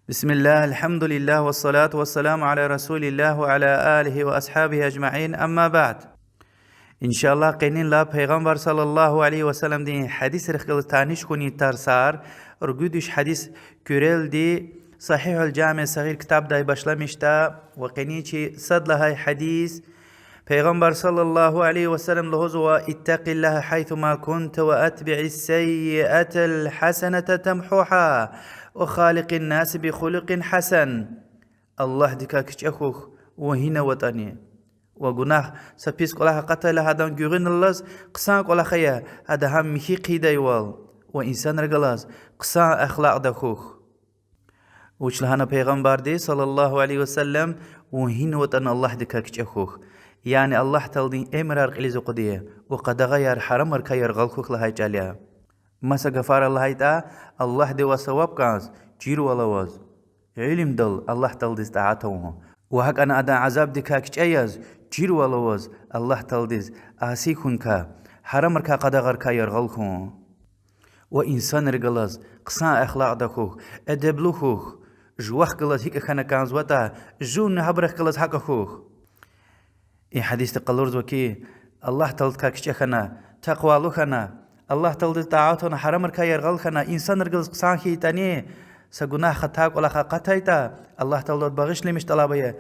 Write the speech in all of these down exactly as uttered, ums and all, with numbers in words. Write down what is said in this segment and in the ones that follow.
بسم الله، الحمد لله، والصلاة والسلام على رسول الله وعلى آله وأصحابه أجمعين، أما بعد. إن شاء الله, къенин лап Пайгъамбар صلى الله عليه وسلمдин гьадисрихъ галаз таниш хьунин тарсар, ругуд виш гьадис куьрелди, صحيح الجامع الصغير ктабдай башламишда, ва къенин чи сад лагьай гьадис, Пайгъамбар صلى الله عليه وسلم лугьузва: اتق الله حيثما كنت وأتبع السيئة الحسنة تمحها وخالق الناس بخلق حسن. Аллагьдикай кичӀе хьухь, вун гьина аватӀани. Ва гунагь са пис кӀвалах акъатайла гьадан гуьгъуьналлаз хъсан кӀвалах ая, гьада гьам михьи хъийидайвал, ва инсанрихъ галаз хъсан ахлакьда хьухь. Вуч лагьана Пайгъамбарди صلى الله عليه وسلم: вун гьина аватӀани Аллагьдикай кичӀе хьухь. Яни Аллагь Тааладин эмирар кьилиз акъуд ва къадагъаяр, гьарамрикай яргъал хьухь лагьай чӀал я. Маса гафар лагьайтӀа, Аллагьдивай саваб кӀанз, чирвал аваз, илимдал Аллагь Тааладиз тӀаат авун. Ва гьакӀни адан азабдикай кичӀе яз, чирвал аваз Аллагь Тааладиз аси хьуникай, гьарамрикай, къадагъарикай яргъал хьун. Ва инсанрихъ галаз хъсан ахлакьда хьухь, эдеблу хьухь, жувахъ галаз гьикӀ хьана кӀанзаватӀа, жувни гьабурухъ галаз гьакӀ хьухь. И гьадисди къалурзава хьи, Аллагь Тааладикай кичӀе хьана, такъвалу хьана, Аллагь Тааладиз тӀаат авуна, гьарамрикай яргъал хьана, инсанрихъ галаз хъсан хьайитӀани, са гунагь, хата кӀвалах акъатайтӀа, Аллагь Тааладивай багъишламиш тӀалаб ая,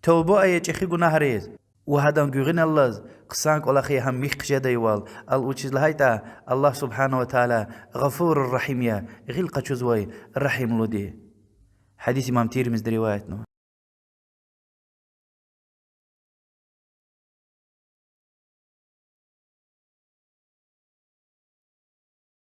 тавба ая чӀехи гунагьриз. Ва гьадан гуьгъуьналлаз хъсан кӀвалах ая гьам михьи хъжедайвал, ал вучиз лагьайтӀа Аллагь سبحانه وتعالى غفور رحيم я, гъил къачузвай, регьимлуди. Гьадис имам Тирмизиди риваятнава.